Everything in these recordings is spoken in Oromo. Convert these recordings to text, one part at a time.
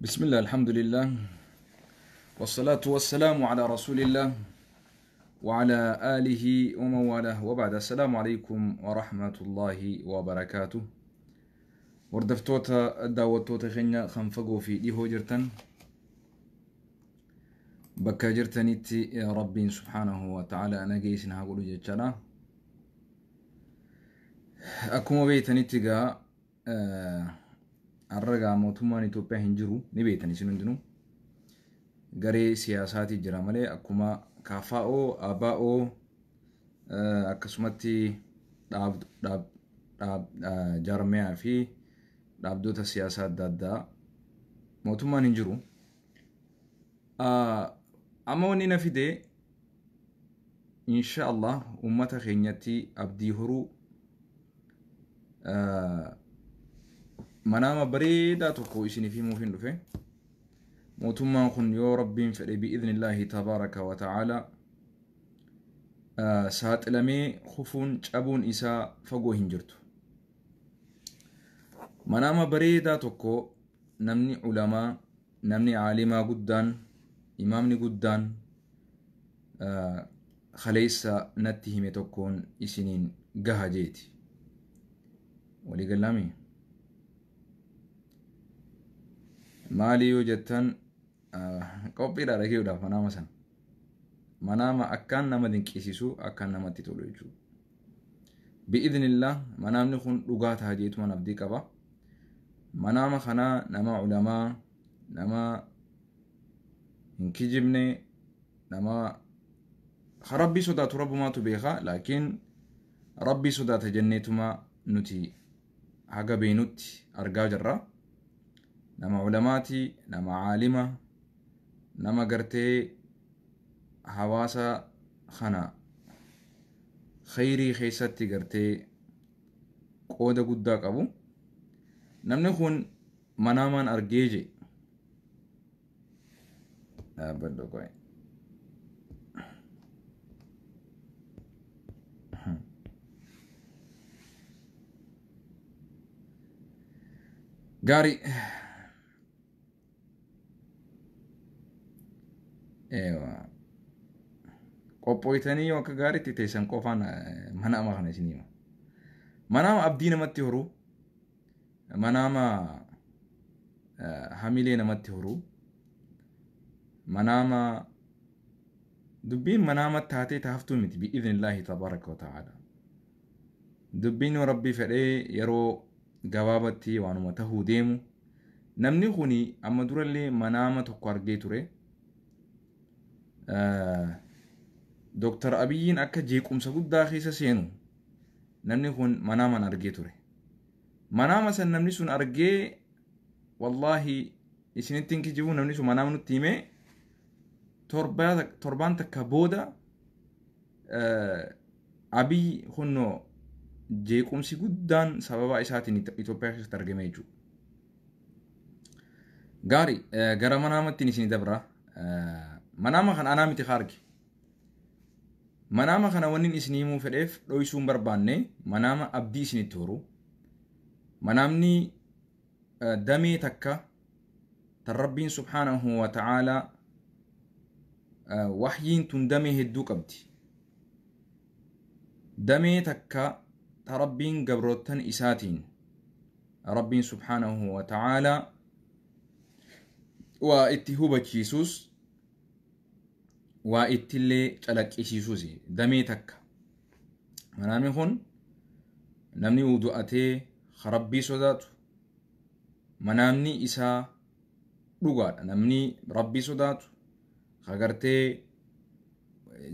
بسم الله الحمد لله والصلاة والسلام على رسول الله وعلى آله ومن والاه وبعد السلام عليكم ورحمة الله وبركاته. وردفتوتا داوتوتا خنيا خنفقو في ديهو جرتن بكا جرتنيتي يا ربي سبحانه وتعالى أنا جيسن هقولو جتشانا أكما بيتنيتي قا Arragaa mootummaan Itoophiyaa hin jiru ni beektan isin hundinuu garee siyaasaati jira malee akkuma KFO, ABO akkasumatti jaarmiyaa fi dhaabdota siyaasaa adda addaa mootummaan hin jiru. Amma wanni na fide insha Allah uummata keenyatti abdii horuu manaama bareedaa tokko isiniif himuuf hin dhufe. Mootummaan kun yoo rabbiin fedhe bi'idhnillaahi tabaaraka wa ta'aalaa saaxilamee kufuun cabuun isaa fagoo hin jirtu. Manaama bareedaa tokko namni ulamaa, namni caalimaa guddaan, imaamni guddaan kaleessa natti hime tokkoon isiniin gaha jeeti. Waliigalaami? Maali yoo jettan qophiidha dhagee'uudhaaf manaama sana. Manaama akkaan nama dinqisiisu akkaan namatti tolu jechuudha. Bi'idhnillah manaamni kun dhugaa ta'a jeetuman abdii qaba. Manaama kanaa nama ulamaa, nama hin kijibne, nama rabbii sodaatu rabbumaatu beeka laakiin rabbii sodaata jenneetuma nuti haga beenutti argaa jirra. Nama ulamaati, nama caalima, nama gartee hawaasa kana khayrii keessatti gartee qooda guddaa qabu. Namni kun manaamaan argee je. Dhaabbadhu qo'e. Gaarii. Qophooytanii yoo akka gaariitti teessan qofaan manaama kana isinii hima. Manaama abdii namatti horuu, manaama hamilee namatti horuu, manaama dubbiin manaama taatee taaftuu miti bi'idhnillaahi tabaaraka wa ta'aala. Dubbiin yoo rabbii fedhee yeroo gabaabatti waanuma tahuu deemu. Namni kuni amma durallee manaama tokko argee ture. Dooktar Abiyyiin akka jeequmsa guddaa keessa seenu namni kun manaamaan argee ture. Manaama san namni sun argee wallaahi isinitti hin kijibu namni sun manaama nutti himee torbaan takka booda Abiyyi kunnoo jeequmsi guddaan sababa isaatiin Itoophiyaa keessatti argame jechuudha. Gaarii gara manaamatti isin dabra. Manaama kana anaa miti arge. Manaama kana wanni isin himuu fedheef dho'isuu hin barbaanne manaama abdii isinitti horu. Manaamni damee takka tan rabbiin subhaanahu wa ta'aalaa wahyiin tun damee hedduu qabdi. Damee takka ta rabbiin gabroottan isaatiin rabbiin subhaanahu wa ta'aalaa waa itti hubachiisus waa ittillee calaqqisiisuus damee takka. Manaamni kun namni wudu'atee rabbii sodaatu manaamni isaa dhugaadha. Namni rabbii sodaatu agartee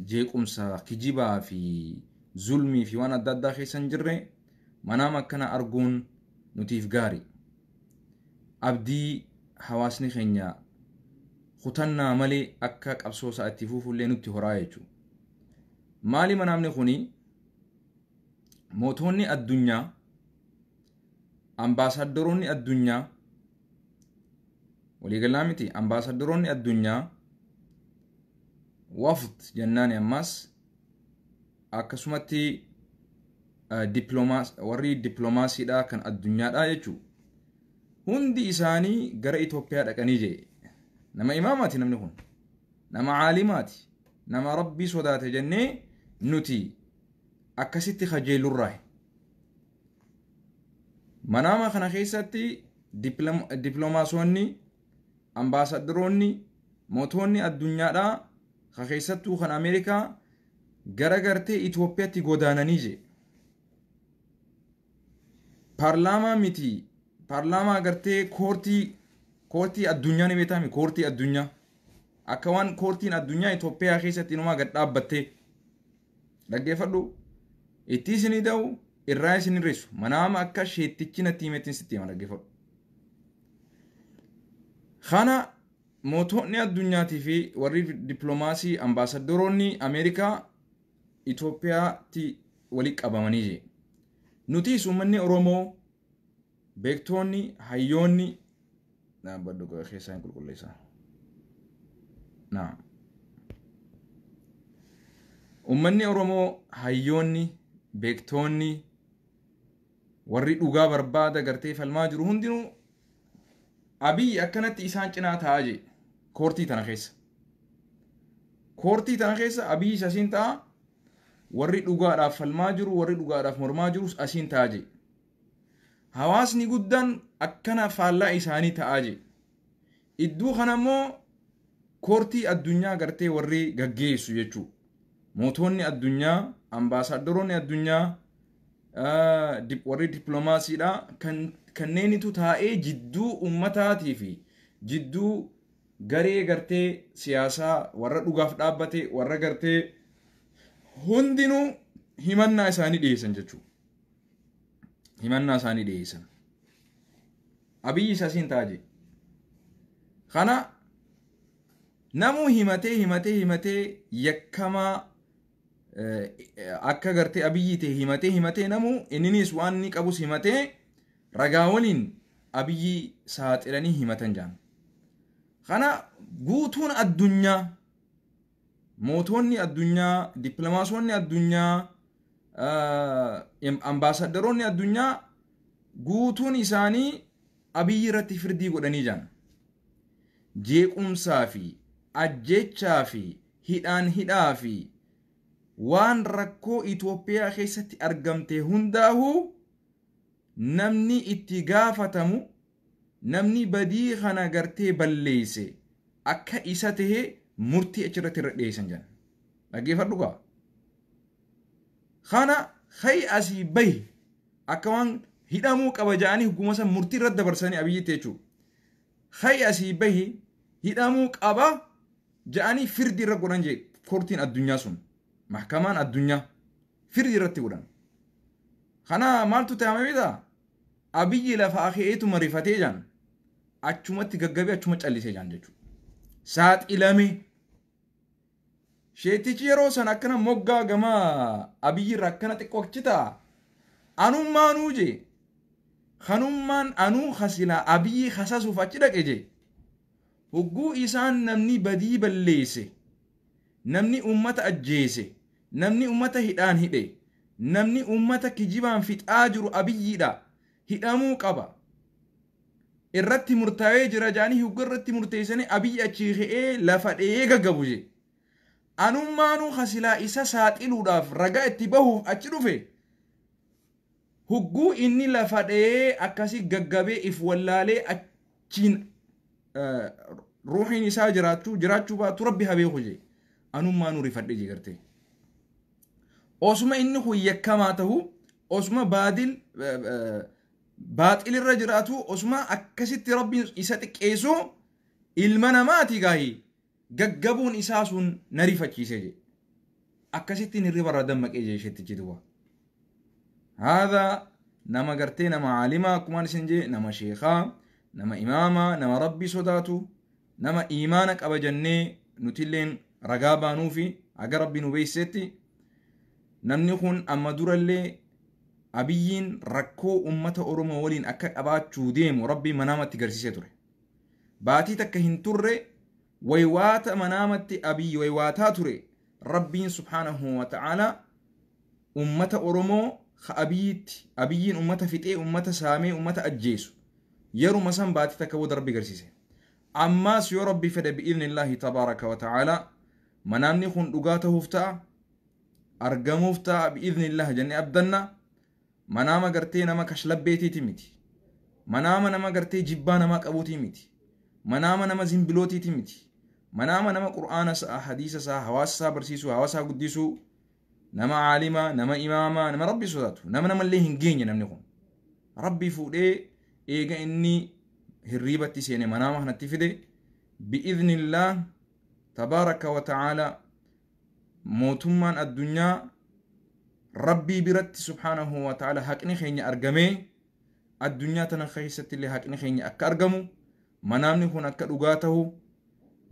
jeequmsa kijibaa fi zulmii fi waan adda addaa keessa hin jirre manaama akkana arguun nutiif gaarii. Abdii hawaasni keenya kutannaa malee akka qabsoo isaa itti fuufullee nutti horaa jechuudha. Maali manaamni kuni mootonni addunyaa, ambaasaaddaroonni addunyaa, waliigalaa miti ambaasaaddaroonni addunyaa wafd jennaani ammas akkasumatti warri dippiloomaasiidhaa kan addunyaadhaa jechuudha. Hundi isaanii gara Itoophiyaa dhaqanii jee. Nama imaamaati namni kun. Nama caalimaati. Nama Rabbii sodaate jennee nuti akkasitti kajeelurraa. Manaama kana keessatti dippiloomaasonni, ambaasaddaroonni, mootonni addunyaadhaa ka keessattuu kan Ameerikaa gara gartee Itoophiyaatti godaananii jee. Paarlaamaa miti, paarlaamaa gartee koortii addunyaa ni beektaami, koortii addunyaa. Akka waan koortiin addunyaa Itoophiyaa keessatti inumaa gad dhaabbattee. Dhaggeeffadhu. Itti isinii da'u irraa isin hir'isu. Manaama akka sheettichi natti himettiin sitti hima, dhaggeeffadhu. Kana mootonni addunyaatii fi warri dippiloomaasii ambaasaddaroonni Ameerikaa Itoophiyaatti walitti qabamanii jee. Nutis uummanni Oromoo, beektoonni, hayyoonni, dhaabbadhu, keessaa hin qulqulleessa. Naam. Uummanni Oromoo, hayyoonni, beektoonni, warri dhugaa barbaada gartee falmaa jiru hundinuu Abiyyi akkanatti isaan cinaa taa'aa jee koortii tana keessa. Koortii tana keessa Abiyyi asiin ta'a, warri dhugaadhaaf falmaa jiru, warri dhugaadhaaf mormaa jirus asiin taa'aa jee. Hawaasni guddaan akkana faallaa isaanii ta'aa jee. Iddoo kana immoo koortii addunyaa gartee warri gaggeessu jechuudha. Mootonni addunyaa, ambaasaddaroonni addunyaa, warri dippiloomaasiidha kanneenitu taa'ee jidduu ummataatii fi jidduu garee gartee siyaasaa warra dhugaaf dhaabbate, warra gartee hundinuu himannaa isaanii dhiyeessan jechuudha. Himannaa isaanii dhiyeessan. Abiyyi isa asiin ta'a jee. Kana namuu himatee himatee himatee yakkamaa akka gartee Abiyyi ta'e himatee himatee, namuu inninis waan inni qabus himatee, ragaa waliin Abiyyi saaxilanii himatan jaan. Kana guutuun addunyaa, mootonni addunyaa, dippiloomaasonni addunyaa, ambaasaddaroonni addunyaa guutuun isaanii Abiyyi irratti firdii godhanii jaan. Jeequmsaa fi ajjechaa fi hidhaan hidhaa fi waan rakkoo Itoophiyaa keessatti argamte hundaa'uu namni itti gaafatamu, namni badii kana gartee balleesse akka isa tahe murtii achirratti irra dhiyeessan jedhan. Dhaggeeffadhu gaa. Kana hayi asii bahi, akka waan hidhamuu qaba jedhanii hukkuma san murtii irratti dabarsanii Abiyyitti jechuudha. Hayi asii bahi, hidhamuu qaba jedhanii firdi irra godhan jee koortiin addunyaa sun. Mahkamaan addunyaa firdi irratti godhan. Kana maaltu ta'ame beektaa? Abiyyi lafa akeetu marifatee jaan, achumatti gaggabee achuma callisee jaan jechuudha. Saaxilame. Sheetichi yeroo san akkana moggaa gama Abiyyi irra akkana xiqqoo achi ta'a. Anummaanuu jee. Kanummaan anuu hasilaa Abiyyi hasasuuf achi dhaqe jee. Hogguu isaan namni badii balleesse, namni uummata ajjeese, namni uummata hidhaan hidhe, namni uummata kijibaan fixaa jiru Abiyyiidha. Hidhamuu qaba. Irratti murtaa'ee jira jaanii hogguu irratti murteessanii Abiyyi achii ka'ee lafa dhee gaggabu jee. Anummaanuu hasilaa isa saaxiluudhaaf ragaa itti bahuuf achi dhufe. Hogguu inni lafa dhee akkasii gaggabee if wallaalee achiin ruuxiin isaa jiraachuu baatu Rabbi haa beeku jee. Anummaanuu rifadhe jee gartee. Osuma inni kun yakkamaa ta'u, osuma baadil baaxilirra jiraatu, osuma akkasitti Rabbiin isa xiqqeessu, ilma namaati gaahii gaggabuun isaa sun na rifachiise jee. Akkasittiin hirriba irraa dammaqee jee isheettichi duuba. Haadha nama gartee nama caalimaa, akkumaan isin jee, nama sheekaa, nama imaamaa, nama Rabbii sodaatu, nama iimaana qaba jennee nutilleen ragaa baanuufi haga Rabbi nu beeysetti, namni kun amma durallee Abiyyiin rakkoo uummata Oromoo waliin akka qabaachuu deemu Rabbi manaamatti garsiisee ture. Baatii takka hin turre, waywaata manaamatti Abiyyi waywaataa ture, Rabbiin subhaanahu wa ta'ala uummata Oromoo ka Abiyyitti, Abiyyiin uummata fixee, uummata saamee, uummata ajjeesu, Yeruma san baatii takka booda Rabbi garsiise. Ammaas yoo Rabbi fedhe bi'idhnillaahi tabaaraka wa ta'aalaa manaamni kun dhugaa ta'uuf ta'a, argamuuf ta'a bi'idhnillah jennee abdanna. Manaama gartee nama kashlabbeetiiti miti. Manaama nama gartee jibbaa namaa qabuutii miti. Manaama nama zimbilootiiti miti. Manaama nama qur'aana isaa, hadiisa isaa, hawaasa isaa barsiisuu, hawaasa isaa guddisuu, nama caalimaa, nama imaamaa, nama Rabbi sodaatu, nama namallee hin geenye namni kun. Rabbi fuudhee eega inni hirriibatti seene manaama kanatti fide bi'idhnillah tabaaraka wa ta'aalaa mootummaan addunyaa Rabbii biratti subhaanahu wa ta'ala haqni keenya argamee addunyaa tana keessatti illee haqni keenya akka argamu manaamni kun akka dhugaa ta'u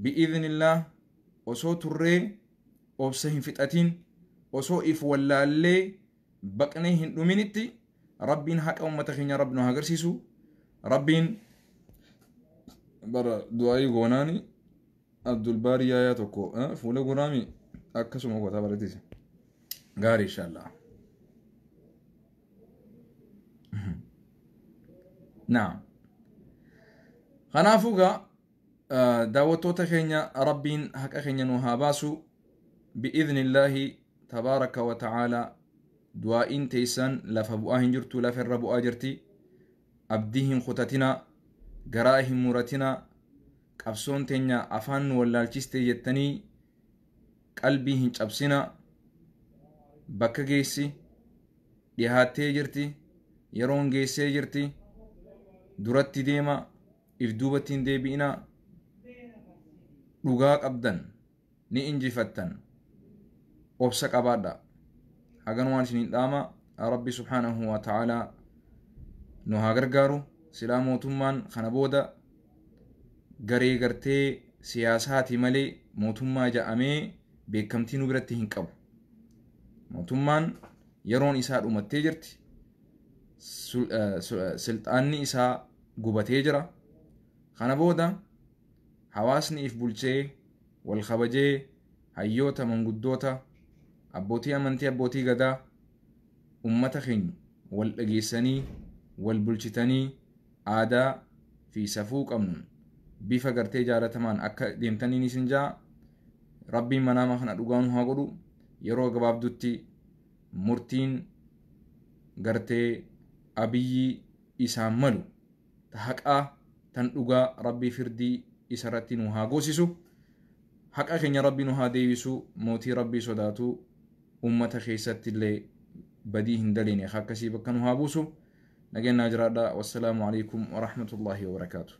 bi'idhnillah osoo turree obsa hin fixatiin osoo if wallaallee baqnee hin dhuminitti Rabbiin haqa uummata keenya Rabbi nu haa agarsiisu. Rabbiin bara du'aayii goonaani Abdulbaarii yaayaa tokko fuula goraami akkasuma gootaa baratise. Gaarii inshallah. Naam. Kanaafuu gaa daawwattoota keenya Rabbiin haqa keenya nu haa baasu bi'idhnillaahi tabaaraka wa ta'aalaa du'aa'iin teessan lafa bu'aa hin jirtu, lafa irra bu'aa jirti. Abdii hin kutatinaa, garaa hin muratinaa, qabsoon teenya afaan nu wallaalchiste jettanii qalbii hin cabsinaa. Bakka geessi dhihaattee jirti, yeroon geessee jirti, duratti deema, if duubatti hin deebi'inaa. Dhugaa qabdan ni injifattan, obsa qabaadha. Haganumaan isiniin dhaama. Rabbi subhaanahu wa ta'aalaa nu haa gargaaru. Silaa mootummaan kana booda garee gartee siyaasaati malee mootummaa ja'amee beekamtii nu biratti hin qabu. Mootummaan yeroon isaa dhumattee jirti. Silxaanni isaa gubatee jira. Kana booda hawaasni if bulchee wal kabajee hayyoota, manguddoota, abbootii amantii, abbootii gadaa ummata keenya wal dhageessanii wal bulchitanii aadaa fi safuu qabnuun bifa gartee jaalatamaan akka deemtaniin isin ja'a. Rabbiin manaama kana dhugaa nu haa godhu. Yeroo gabaabdutti murtiin gartee Abiyyi isaan malu ta haqaa tan dhugaa Rabbii firdii isarratti nu haa goosisu. Haqa keenya Rabbi nu haa deebisu. Mootii Rabbii sodaatu ummata keessatti illee badii hin daleene akkasii bakka nu haa buusu. Nageenyaa jiraadha. Wassalaamu alaikum warahmatullaahi wabarakaatu.